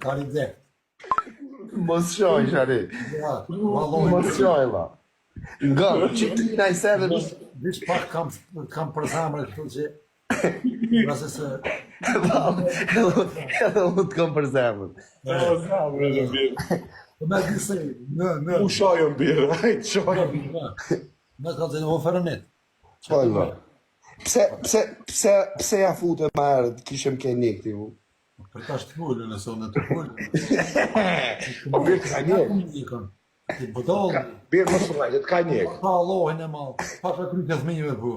Ka ide. Mos shoj, shani. Ja, valloj. Mos shoj, la. Nga, që ti na i seve... Vish pak kam, kam për zemër këtu që... Nëse se... Edhe edhe unë të kam për zemër. O, zemrë në birë. Po me di se, në, në... U shajën birë, hajtë shajën. Në, në, ka të në oferënit. Po, la. Pse, pse, pse, pse ja fute më herët, kishem ke një këti mu. Për ta shtë nëse unë të fulë. Po birë të ka njek. Ikën. Ti budall. Birë mos rrajt, të ka njek. Pa Allahin e madh. Pa ka kryet e fëmijëve po.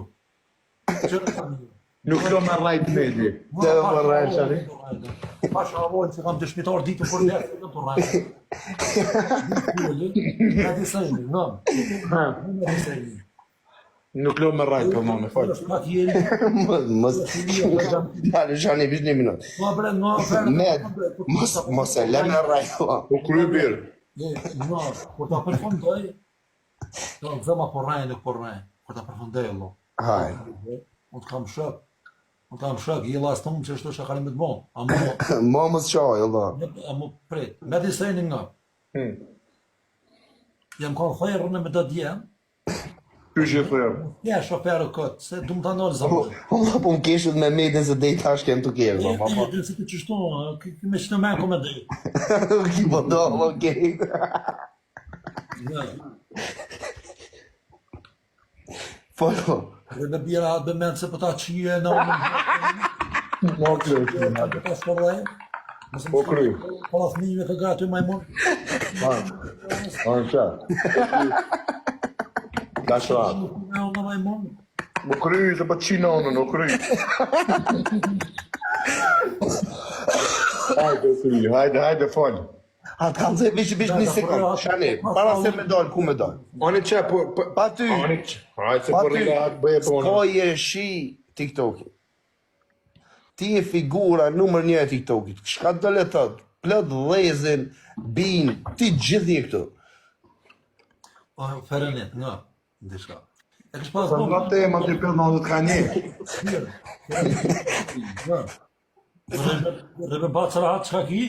Çfarë ka mirë? Nuk do me rrajt medi. Të më rrajt, shani. Pa Allahin që kam dëshmitar ditën për ditë, nuk të rrajt. Ka disa një, no. Ha. Ka disa një. Nuk lo me rrajt për më, me falë. Pak jeri. Mos, Dale, shani, vish një minutë. Po bre, no, bre. Med, mos, mos e le me rrajt, la. U kry birë. No, kur ta përfundoj, do të zëma po rraj, nuk po rraj. Kur ta përfundoj, Allah. Haj. Unë të kam shok. Unë të kam shok, i lasë të unë që është shakarim me të bo. Amo, Mo mos shoj, Allah. amo prit. Me disa një nga. Hmm. Jam kanë therrë në me do djem, Qysh e therë? Ja, shoferu këtë, se du më ta nalë Po, zamë. Allah, po më keshët me medin se dej tash kem të keshë, E, po, po. e, se të qështu, ki me që në me ku me dej. Ki po do, okej. Ja, Po, po. Dhe me bira atë me se po ta qie në unë. Mo kry, Po ta shpërllaj. Mos Po kry. Po la fëmijëve ka gati majmun. Ha. Ha, qa. Ka shra. Në unë majmun. Mo kry, se po qina unë, no kry. Hajde, kry, hajde, hajde, fol. A të kanë zë, vish, vish një sekund. Shani, para se me dal, ku me dal? Ani që, po, po, Pa ty, ani që, hajde se pa po ty, rrila atë bëje po s'ka je shi TikToki. Ti je figura numër një e TikTokit. Shka do le thot? Plot dhezin, bin, ti gjithë je këtu. Po ferenet, nga. Diçka. E kish pas Po bërë. nga tema të për në të ka një. Nga. Dhe me bacë rahat çka ki?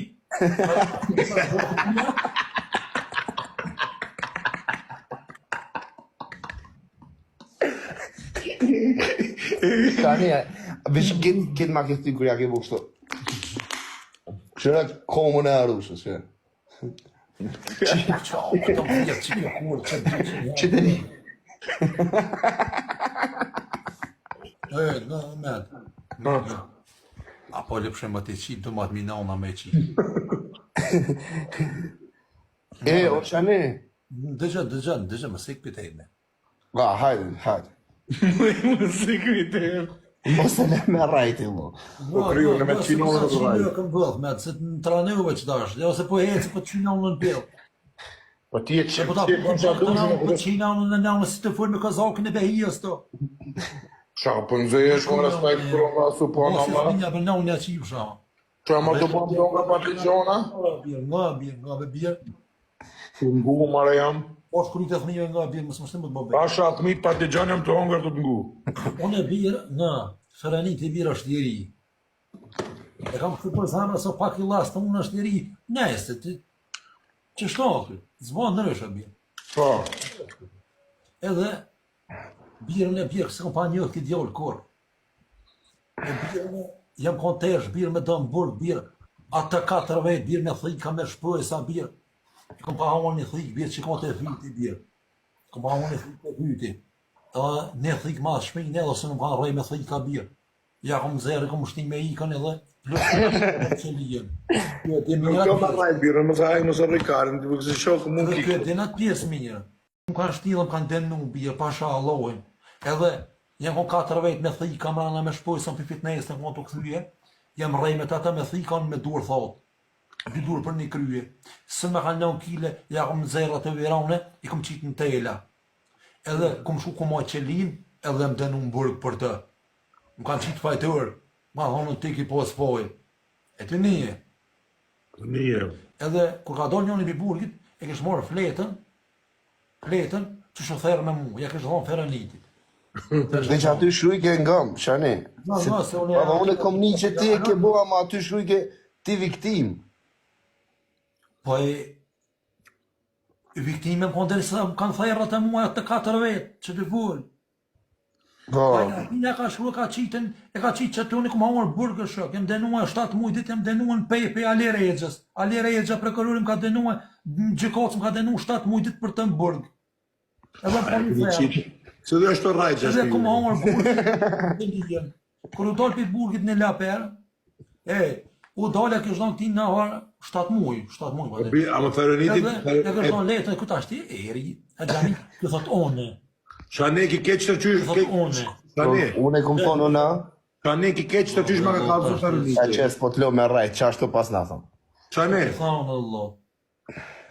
Tani, vish kit kit ma ke thy kur ja ke bu kështu. Këshyre komën e arushës, që. Qa, këto më vjetë që kjo kurë, që di që Që të një. E, në, me. A po lëpshë më të qitë, do më atë minona me qitë. E, o shani. Dëgjë, dëgjë, dëgjë, më sik pitejme. Va, hajde, hajde. Më si kujtim. Mos e le me rrajti, lo. Po kryu, në me qino në të rrajt. Jo, këm bëth, me, se në traneuve që tash, jo se po eci, po qina unë në pjellë. Po ti e që Po ta, ti e kon qa po dush, po qina unë në nënë, si të fol me kazakin e behijës to. Qa, po nëzë shumë respekt për unë asu po Po, në si ma. fëmija për nënë ja qipsha. Qa ma të po më donga pa të gjona? Nga birë, nga birë, nga be birë. Të ngu mare jam. Po shkruaj të fëmijëve nga birë, mos më shtim të bëj. Pasha atë pa të gjona jam të hongër të të ngu. Unë e birë, në Ferenit i birë është i ri. E kam këtu për zemrë, so pak i lastë, unë është i ri. Nëse ti që shto aty, s'bën ndryshe birë. Po. Edhe birën e birë, s'kam pa njohë këtë djalë kurrë. E birën e jam kon tesh birë me dëm burg birë. Atë katër vet birë me thika me shpësa birë. Kom pa hangër një thikë birë që ka të fyti birë. Kom pa hangër një thikë të fyti. Edhe një thikë ma shpinë edhe se nuk kanë rrej me thika birë. Ja kom zerë, kom shti me ikën edhe plus që lijen. Kjo e di Nuk mirë do atë më rrajt birën, mos haj, mos e rrikarin, të bëgë si shokë mund Edhe kjo e kikë. din atë pjesë mirë. Më kanë shti dhe më kanë dënu birë, pasha Allahin. Edhe jam kon katër vet me thika mrena me shpojsën për fitnesë, në kon të kthye. Jam rrej me tata me thika me dur thot. Dy dur për një krye. Se më kanë lënë kile, ja kom nxjerr atë virane, i kom qitë në tela. Edhe kom shku ku ma qelin, edhe më dënu në burg për të. Më kanë qitë fajtor, ma thonë ti ki pos foj. E ti nije. Mirë. Edhe kur ka dalë njëri pi burgit, e kish marrë fletën, fletën që shu therë me mu, ja kish dhonë Ferenitit. Dhe që aty shkrujke ngam, shani. No, Se, no, se unë pa, unë e kom një që ti e ke bo, ama aty shkrujke ti viktim. Po e viktimë më konë se më kanë therrë të mua të katër vetë, që të fol. Po. Po ja ka shkru, ka qitën, e ka qitë që të unë kom hangër burg shok, jem dënua 7 muaj ditë, jem dënua në pej pej Ali Rexhës. Ali Rexha prokurori më ka dënua, në gjykatës më ka dënua 7 muaj ditë për të në burg. Edhe po një ferë. Se dhe është të rajtë Edhe kom hangër burg. Kur u dalë prej burgit në Laper, e, u dalë e kështë dhonë këti në harë 7 muaj, 7 muaj. Po bi, a më feroniti... Edhe, e kështë dhonë letën, këtë ashti, eri, e gjani, këtë thot one. Qa ne ki keq të qysh... Këtë thot one. Qa ne? Unë e kom thonë unë, Qa ne ki keq të qysh ma ka kallzu feroniti. A qes po të lo me rrejt, që ashtu pas na thonë. Qa ne? Thonë, Allah.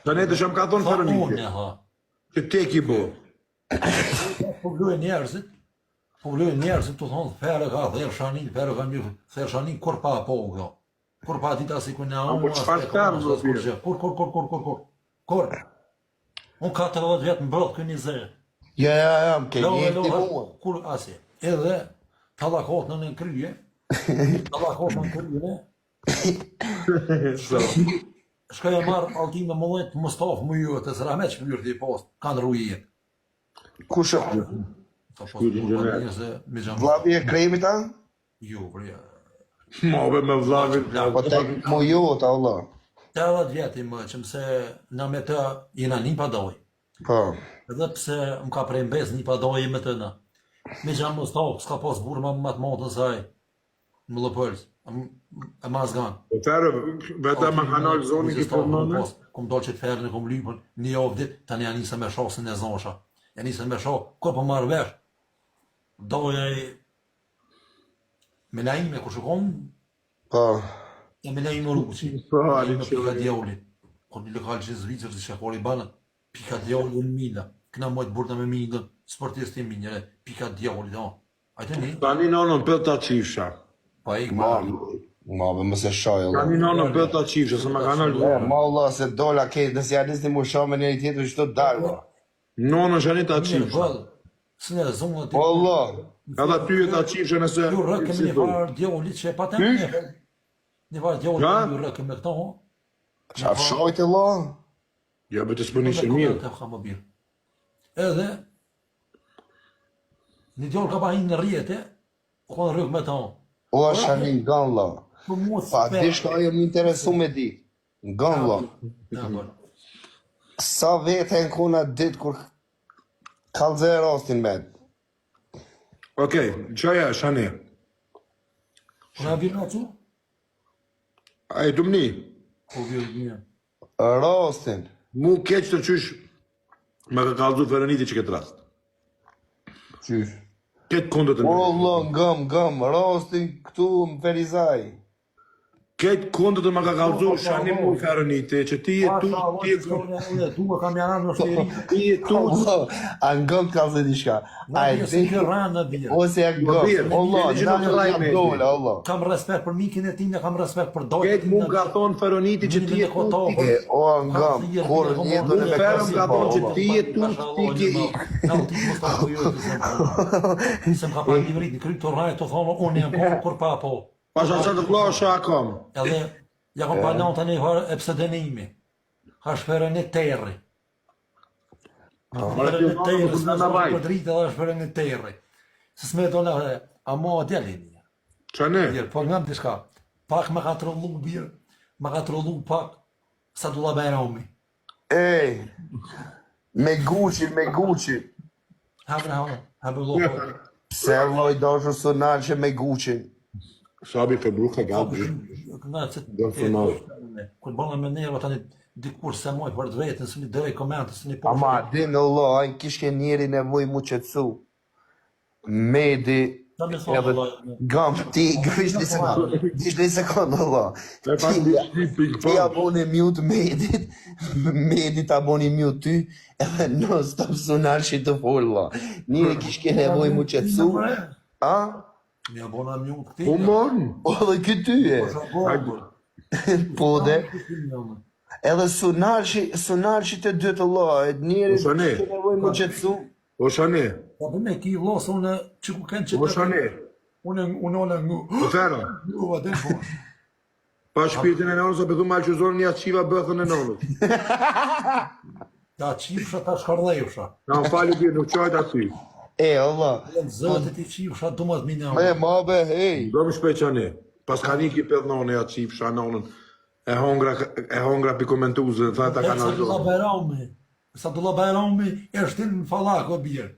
Qa ne të shumë ka thonë feroniti. One, ha. Që te ki bo. Po vlojnë njerëzit, po vlojnë njerëzit të thonë ferë ka therë shanin, ferë ka mirë, therë shanin kur pa po kjo. Kur pa dita si ku në A, po çfarë therë, do të Kur kur kur kur kur kur. Kur. Unë 40 vjet më bëth ky 20. Ja, ja, ja, më ke një ti mua. Kur asi. Edhe tallakot në në krye. Tallakot në krye. Shkoj e marr Altin me mullet Mustafë më ju të së që pyr ti post, kanë rruje. Kush është? Po Vllavi e kremit a? Jo, bre. Ja. Ma be me vllavin. Po tek mu ju ta vëlla. 80 vjet i më që mëse na me të jena një pa doj. Po. Edhe pse më ka prej mbes një pa doj me të na. Me gjamë Mustafë, s'ka pas burrë më më të motën se ai. Më lëpërs, e ma zgan. Po ferë, vetëm ma kanal zonin ki po më Kom dalë që të ferë në kom lypën, një javë ditë, tani janë nisë me shoh se në zosha. Janë nisë me shoh, kur po marrë vesh? Doja i me Naime, kur shikon? Po. E me Naime Ruqi. Po, ali që pika djallit. Kur një lokal që në Zvicër, si shekori banët, pika djallit në Mila. Këna mojtë burda me Milën, sportisti minjere, pika djallit, ha. A të një? Tani nonën për ta qifsha. Po e Ma, ma be mos e shaj Allah. Tani nonën për ta qifsha, se ma kanë E, ma Allah se dola ke, nëse ja nisni mu shoh me njëri tjetrin çdo dalë. valla. Nonën shani ta Mirë, qifsha. vëll. Së në zonë Po Allah. Edhe ty e ta qifsha nëse... Ju rrëke me një farë djallit që e patem një një farë djallit Ha? ju rrëke me këto, ho. Qa fshojt Allah? Ja, be të s'pëni që mirë. Të ka më birë. Edhe një djallë ka pa hinë në rrjete, u kanë rrëk me ta. O shani nga Allah. Për mua Pa, diçka ajo më interesu me di. Nga Allah. Ja, po. Sa vete në kona ditë kur kallëzë rastin me. Okej, qaja, shani. Unë a vjen aty? A e dumni, Po vjen mirë. Rastin. mu keq të qysh me ka kallzu Feroniti që këtë rast. Qysh. Këtë kundët të O Allah, ngëm, ngëm, rastin këtu në Ferizaj. Këtë kundët të më ka kallzu shani mu Feroniti, që ti je tu, ti je Unë dua kam janë në shtëpi. ti je tu, Allah, a ngëm të kallëzë diçka. A e Se di kjo rënë birë. ose ja Po, ngëm. birë, Allah, jeni që na nuk rraj ja me. dola, Allah. Kam respekt për mikin e tim, kam respekt për dojën. këtë mu ka thonë Feroniti që ti je tu, ti E, o ngëm, kur jetën e me Ferëm kësi ka po, thonë që Allah. ti je tu, ti ke i. Na u ti mos ta kujoj të se. Se më ka pa livrit në kryp të rrajt të thonë unë jam kon kur pa po. Pasha që të vlla shë a kom. Edhe ja kom pa lënë tani farë e pse dënimi. Ha shferën e terri. Mara Shferën ti e terri, vlla, s'me në zonë rrajt. për dritë edhe shferën e terri. Se s'me do në a mo djalin. Qa ne? Birë, po ngam diçka. Pak më ka trollu birë, më ka trollu pak Sadullah Bajrami. Ej, me Gucci, me Gucci. Hapën, hapën, hapën vëllai. Pse vllai dashur sonal që me Gucci? Sabi februka gabi. Na se Do të thonë. Kur bëna me nerva tani dikur se moj për të vetën, se një dërej komente, se një Ama din Allah, ai kishke njeri nevojë mu qetësu. Medi, Ta me thonë edhe vëllai. gam ti grish një sekond, dish një sekond Allah. E pa Ti di ping ti ja pong. boni mute Medit, Medi ta boni mute ty, edhe non stop sonal që të fol Allah. Njeri kishke nevojë mu qetësu, a? Ja bona mute këti. Po mon. O dhe ky ty e. Po dhe. Edhe sunalshi, sunalshi të dytë Allah, e njeri Po, shani. kishte nevojë mu qetësu. O shani. Po për me ki vëlla se unë që ku kanë që O shani. Unë unë unë ngu. O fero. Ngu vë po. Pa shpirtin e nonës, apo thu ma qëzonë një aqiva bëthën e nonës. Ta qifsha, ta shkardhejfsha. Na më falë bir, nuk qajt aty. E, Allah. Zëtë ti qifsha, du mos mi Me, ma be, hej. Do më shpejt qani. Pas ka një ki pedh nonën, ja qifsha nonën. E hongra, e hongra pi komentuzën, tha ta kanë Sadullah Bajrami, Sadullah Bajrami e shtin në fallak o birë.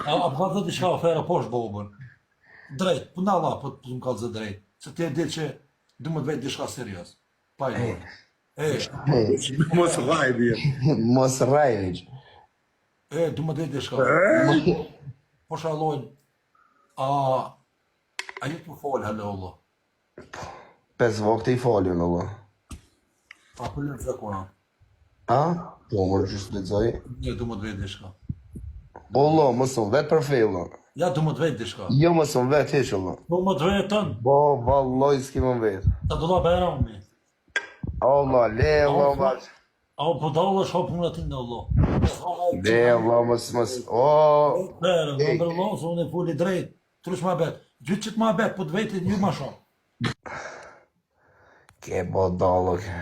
A, a po thotë diçka afera poshtë bobën. Drejt, po na Allah, po të më kallzë drejt. Se ti e di që du më të vetë diçka serioz. Pa i dorë. E, Mos rraj birë. Mos rraj, veç. e, du më të vetë diçka. Po shallojnë, a, a ju të folë, halo, Allah. Pes vakte i falin, Allah. A po lënë zakona. A? Po, mërë gjysë lexoj. Një, du më të vetë diçka. Allah, mos u vet për fellën. Ja, du më të vetë diçka. Jo, mos u vet hiç, Allah. Du më të vetën, Bo, valloj, s'ki më vet. Sadullah Bajrami. Allah, le, Allah, ma. A o budallë është hap puna ti në Allah. Le, Allah, mos, mos, o, Perë, në bërë se unë e foli drejt. Trush ma bet. Gjytë që të ma bet, po të vetit një ma shumë. ke budallë, ke.